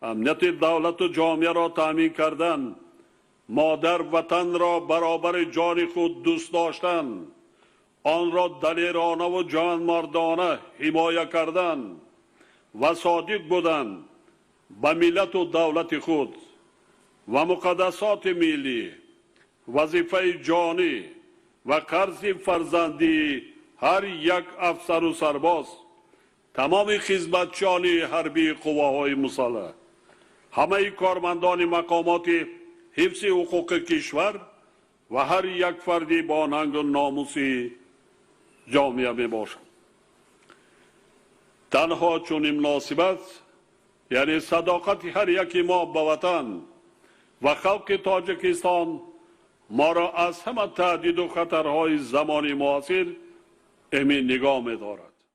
Амнияти давлату ҷомеаро таъмин кардан, модар ватанро баробари ҷони худ дӯст доштан, онро далеронаву ҷонмардона ҳимоя кардан ва содиқ будан ба миллату давлати худ ва муқаддасоти миллӣ вазифаи ҷонӣ ва қарзи фарзандии ҳар як афсару сарбоз, тамоми хизматчиёни ҳарбии қувваҳои мусаллаҳ, ҳамаи кормандони мақомоти ҳифзи ҳуқуқи кишвар ва ҳар як фарди бо нангу номуси ҷомеа мебошад. Танҳо чунин муносибат, яъне садоқати ҳар яки мо ба ватан ва халқи Тоҷикистон, моро аз ҳама таҳдиду хатарҳои замони муосир эмин нигоҳ медорад.